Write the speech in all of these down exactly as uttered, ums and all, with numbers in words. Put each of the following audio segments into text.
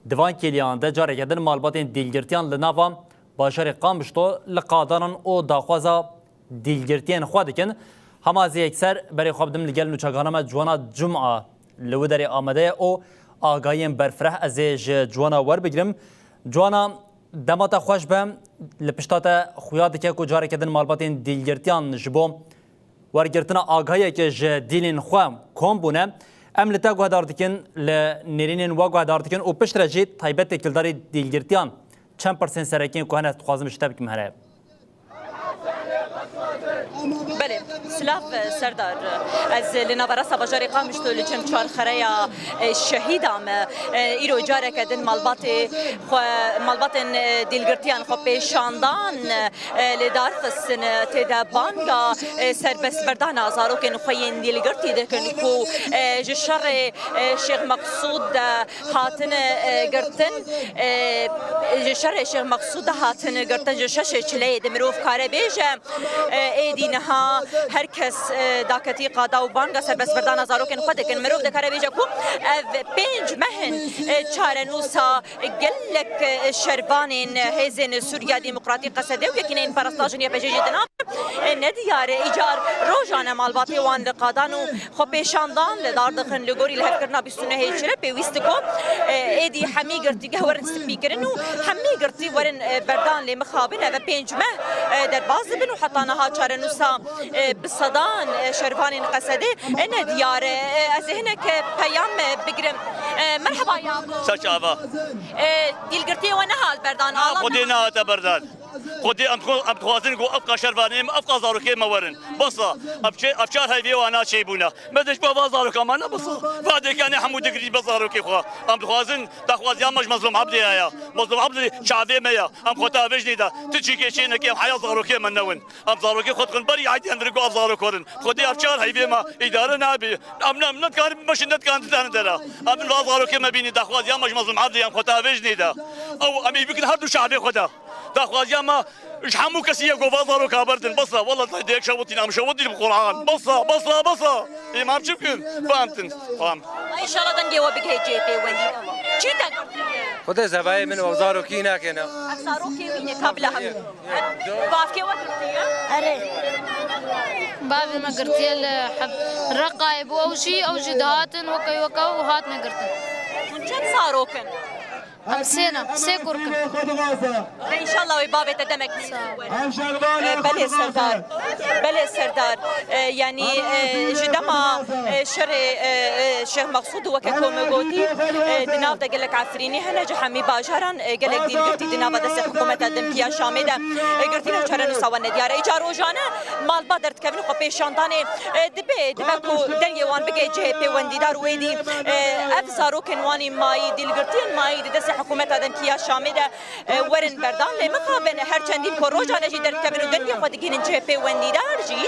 Di van kêliyan de careke din malbatên dîlgirtiyan li nava bajarê Qamişlo li qadanan û daxwaza dîlgirtiyên xwe dikin. Hema ez ê yekser berê xwe bidim li gel nûçegihana me Ciwana Cuma li wî derê amade ye û agahiyên berfireh ez ê ji Ciwana werbigrim. Ciwana, dema te xweş be, li pişta te xuya dike ku careke din malbatên dîlgirtiyan ji bo wergirtina agahiyeke ji dîlên xwe kom bûne. Em li te guhdar dikin, li nêrînên we guhdar dikin û piştre jî taybet têkildarî dîlgirtiyan çend pirsên serekî ku hene dixwazim ji te bikim here. Belê, silav, Serdar. Ez li naverasta bajarê Qamişlo li cem çarxereya, e, şehîda me. E, îro careke din malbatê xwe, malbatên, e, dîlgirtiyan xwe pêşandan, e, li dar xistin, e, tê de banga, e, serbestberdana zarokên xwe yên dîlgirtî dikin ku, e, ji şerê, e, Şêx Meqsûd de hatine, e, girtin, e, ji şerê Şêx Meqsûd de hatine girtin, ji şeşê çileyê de mirov kare bêje, e, êdî niha her kes, e, daketî qada û banga serbestberdana zarokên xwe dikin. Mirov dikare bêje ku ev pênc meh in, e, çarenûsa gelek, e, şervanên Hêzên Sûriya Demokratîk, Qesedê û Yekîneyên Parastina Jinê ya P J J di nav, e, nediyar e. Îcar rojane malbatê wan li qadan û xwe pêşandan li dar dixin. Li gorî lihevkirina bîst û nehê Çile pêwîst e ku, e, êdî hemî girtîgeh werin stipîkirin û hemî girtî werin, e, berdan, lê mixabin ev pênc meh, e, derbas dibin û heta niha çarenûsa, e, bi sedan, e, şervanên Qesedê, e, nediyar e. E, ez ê hinek, e, peyam, e, bigirim. E, merheba ya. Ser çava. E, dîlgirtiyê we nehat berdan. Xwedê nehate berdan. Xwedê em dixwe-, em dixwazin ku ev qas şervanê me, ev qas zarokê me werin. Bes e. Ev çê-, ev çar heyvê wana çêbûne. Me dê ji bo va zaroka me ne bes e. Va dêkanê hemû digirî be zarokê xwe. Em dixwazin daxwaziya me ji Mezlûm Ebdê heye. Mezlûm Ebdê çavê me ye. Em xwe tavêj nêde. Tu çîkê çê neke, em heya zarokê me newin. Em zarokê xwe dixin berî aydên vir ku ev zarok werin. Xwedê ev çar heyvê me îdare nabe. Em ne, em nedikarin bimeşin, nedikarin didane dera. Em va zarokê me bînî, daxwaziya me ji Mezlûm Ebdê, em xwe tavêj nêde. Ew em ê bikin her du çavê xwe de. Daxwaziya me ji hemû kesî ye ku va zaroka berdin. Bes e, wela te dê şewitîn, em şewitîn bi Qur'an. Bes e, bes e, bes e. Ê, em çi bikin? Fehmtin. Fehmt. Ay, înşallah dengê we bigihê cihê pêwendî. Çî te girtiye? Xwedê zebayê min û zarokî nakene. Ev zarokê wî ne, kabila hemû. Bavkê we girtiye? Erê. Bavê me girtiye li heb-, Reqayê bû, ew jî, ew jî dihatin weke weke û hatine girtin. Hûn çend zarok in? Em sê ne, sê kurk in. Be înşallah wê bavê te demek E, belê Serdar. Belê Serdar. E, yanî, e, ji dema, e, şerê, e, e, Şêx Meqsûd weke ku me gotî, e, di nav de gelek Efrînî hene, ji hemî bajaran, e, gelek dîlgirtî di nava destê hikûmeta demkî ya Şamê de, e, girtî ne çarenûsa wan nediyar e. Îcar rojane malbat derdikevin xwe pêşandanê, e, dibe, dibe ku dengê wan bige cihê pêwendîdar û êdî, e, ev zarokên wanî mayî, dîlgirtiyên mayî di destê hikûmeta demkî ya Şamê de, e, werin berdan, lê mixabin her çendîn ku rojane jî derdikevin û dengê xwe digihînin cihê pêwendîdar jî,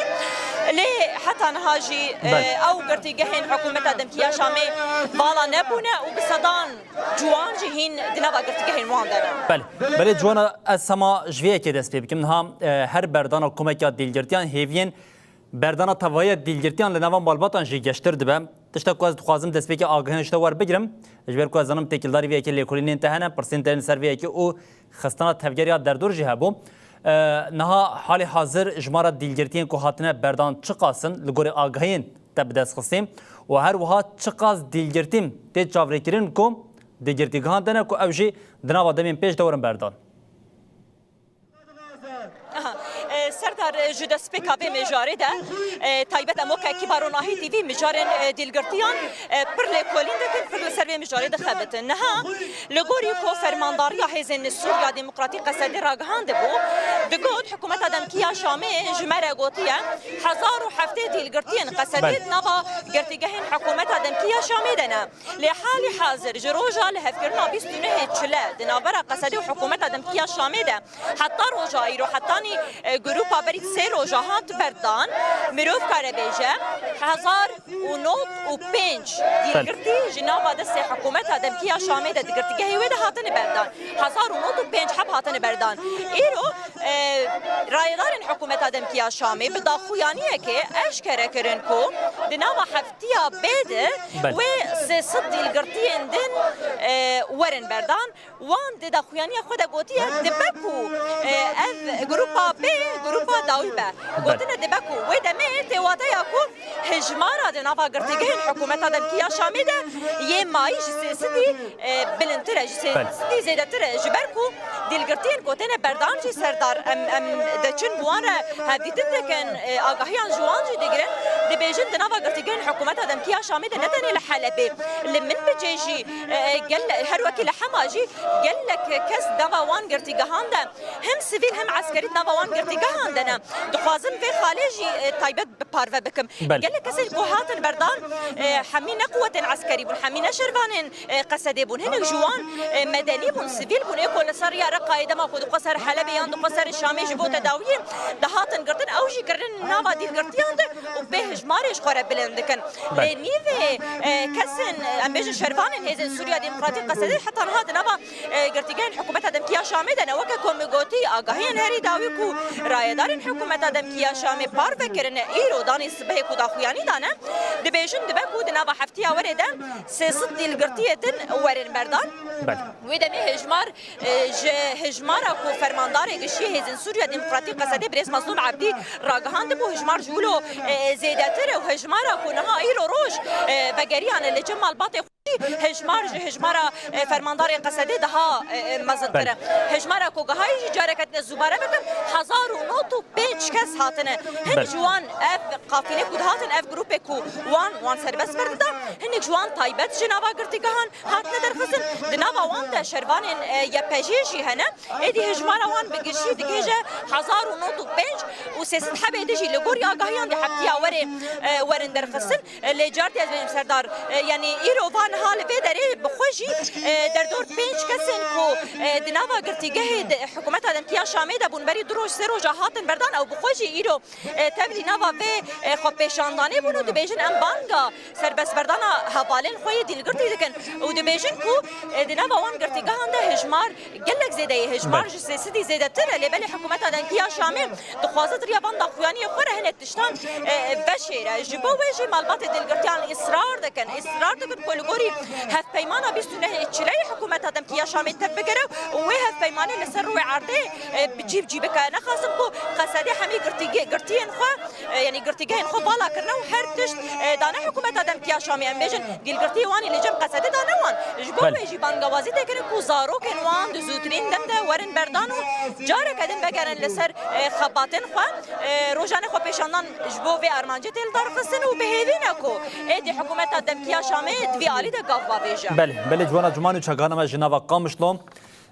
lê heta niha jî, e, Belê. ew girtîgehên hikûmeta demkî ya Şamê vala nebûne û bi sedan ciwan jî hîn di nava girtîgehên wan de ne. Belê. Belê Ciwana, ez hema ji vê yekê dest pê bikim. Niha, e, her berdana komeka dîlgirtiyan hêviyên berdana tevahiya dîlgirtiyan li nava malbatan jî geştir dibe. Tiştek ku ez dixwazim destpêkê agahiyan ji te werbigirim, ji ber ku ez zanim têkildarî vê yekê lêkolînên te hene, pirsên te yên ser vê yekê û xistina tevgeriya derdor jî hebû. E, niha halê hazir ji me re dîlgirtiyên ku hatine berdan çiqas in li gorî agahiyên te bi dest xistî û her wiha çiqas dîlgirtî tê çavrêkirin ku di girtîgehan de ne ku ew jî di nava demên pêş de werin berdan? Aha. E, Serdar, e, ji destpêka vê mijarê de, e, taybet em weke ekîba Ronahî T V mijarên, e, dîlgirtiyan, e, pir lêkolîn dikin, pir li ser vê mijarê dixebitin. Niha li gorî ku fermandariya Hêzên Sûriya Demokratîk Qesedê ragihandibû, digot, hikûmeta demkî ya Şamê ji me re gotiye, hezar û heftê dîlgirtiyên Qesedê Belê. di nava girtîgehên hikûmeta demkî ya Şamê de ne. Lê halî hazir ji roja lihevkirina bîst û nehê Çile di navbera Qesedê û hikûmeta demkî ya Şamê de heta roja îro hetanî, e, grûpa berî sê roja hat berdan, mirov kare bêje, hezar û nod û pênc dîlgirtî ji nava destê hikûmeta demkî ya Şamê de di girtîgehê wê de hatine berdan. Hezar û nod û pênc heb hatine berdan. Îro, e, rayedarên hikûmeta demkî ya Şamê bi daxuyaniyekê eşkere kirin ku di nava heftiya bê de Belê. wê sê sed dîlgirtiyên din, e, werin berdan. Wan di daxuyaniya xwe de gotiye, dibe ku, e, ev grupa B, grupa dawî be. Gotine dibe ku wê demê tê wateya ku hejmara di nava girtîgehên hikûmeta demkî ya Şamê de yê mayî ji sê sedî, e, bilindtir e, ji sê sedî zêdetir e. Ji ber ku dîlgirtiyên ku têne berdan jî serdar, em, em deçin bi wan re hevdîtin dikin, e, agahiyan ji wan jî digirin, dibêjin di nava girtîgehên hikûmeta demkî ya Şamê de ne tenê li Helebê, li Minbicê jî, e, gel-, her wekî li Hema jî gelek kes nava wan girtîgehan de, hem sivîl hem eskerî nava wan girtîgehan de ne. Dixwazim vê xalê jî, e, taybet bi parve bikim. Belê. Gelek kesên ku hatin berdan, e, hemî ne quwetên eskerî bûn, hemî ne şervanên, e, Qesedê bûn. Hinek ji wan, e, medenî bûn, sivîl bûn. Ê ku li ser riya Reqayê dema ku dixwe ser Helebê yan dixwe ser Şamê ji bo tedawiyê dihatin girtin, ew jî kirin nava dîlgirtiyan de û pê hejmarê ji xwe re bilind dikin. Belê. Lê nîvê, e, kesên, e, em bêjin şervanên Hêzên Sûriya Demokratîk Qesedê heta niha di nava, e, girtîgehên hikûmeta demkî ya Şamê de ne. Weke ku min gotî, agahiyên herî dawî ku rayedarên hikûmeta demkî ya Şamê parve kirine, îro danî sibehê ku daxuyanî dane, dibêjin dibe ku di nava heftiya werê de sê sed dîlgirtiyê din werin berdan. Belê. Wê demê hejmar, e, ji hejmara ku fermandarê giştî Hêzên Sûriya Demokratîk Qesedê birêz Mazlûm Ebdî ragihandibû, hejmar ji wilo, e, zêdetir e û hejmara ku niha îro roj, e, vegeriyane li cem malbatê xwe jî, hejmar ji hejmara, e, fermandarên Qesedê daha, e, e, mezintir e. Belê. Hejmara ku gihayî jî careke din zûbare bikim, hezar û nod û pênc kes hatine. Hinek Belê. ji wan ev qafîlê ku dihatin, ev grûpê ku wan, wan serbest berdida, hinek ji wan taybet ji nava girtîgehan hatine derxistin. Di nava wan de şervanên, e, Y P G jî hene. Êdî hejmara wan bi giştî digihêje hezar û nod û pênc û sê sed hebê din jî li gorî agahiyan di heftiya werê, e, werin derxistin. E, lê cartî ez bêjim serdar, e, yanî îro van ha li vê derê bi xwe jî, e, derdor pênc kesên ku, e, di nava girtîgehê di hikûmeta demkî ya Şamê de bûn, berî du roj, sê roja hatin berdan, ew bi xwe jî îro e, tevlî nava vê, e, xwepêşandanê bûn û dibêjin, em banga serbestberdana hevalên xwe yê dîlgirtî dikin û dibêjin ku, e, di nava wan girtîgehan de hejmar gelek zêde ye, hejmar Belê. ji sê sedî zêdetir e, lê belê hikûmeta demkî ya Şamê dixwaze di riya van daxuyaniyê xwe re hinek tiştan, e, veşêre. Ji bo wê jî malbatê dîlgirtiyan îsrar dikin, îsrar dikin ku li gorî hevpeymana bîst û nehê Çileyê hikûmeta demkî ya Şamê tevbigere û wê hevpeymanê li ser rûyê erdê, e, bi cî bi cî bike. Nexasim ku Qesedê hemî girtîge-, girtiyên xwe, e, yanî girtîgehên xwe vala kirine û her tişt, e, dane hikûmeta demkî ya Şamê. Em bêjin, dîlgirtiyê wan ê li cem Qesedê dane wan. Ji bo Belê. wê jî bangawazî tê kirin ku zarokên wan di zûtirîn dem de werin berdan û careke din vegerin li ser, e, xebatên xwe. E, rojanê xwepêşandan ji bo vê armancê tê lidarxistin û bi hêvî ne ku êdî hikûmeta demkî ya Şamê di vî alî de gav bavêje. Belê, belê, Ciwana Cumano, çekana me ji nava Qamişlo.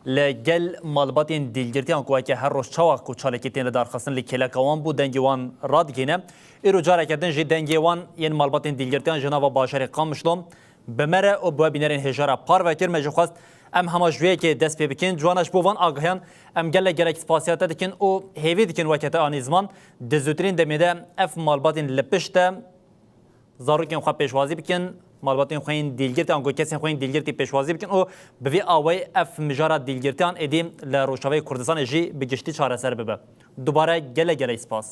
Li gel malbatên dîlgirtiyan ku weke her roj çawa ku çalakî tên li darxistin li kêleka wan bû, dengê wan radigihîne. Îro careke din jî dengê wan yên malbatên dîlgirtiyan ji nava bajarê Qamişlo bi me re û bi we bînerên hêja re parve kir. Me jî xwest em hema ji wê yekê dest pê bikin. Ciwana, ji bo van agahiyan em gelek gelek spasiya te dikin û hêvî dikin weke te anî ziman di zûtirîn demê de ev malbatên li pişt de zarokên xwe pêşwazî bikin, malbatên xwe yên dîlgirtî, ango kesên xwe yên dîlgirtî pêşwazî bikin û bi vî awayî ev mijara dîlgirtiyan êdî li Rojavayê Kurdistanê jî bi giştî çareser bibe. Dubare gelek gelek spas.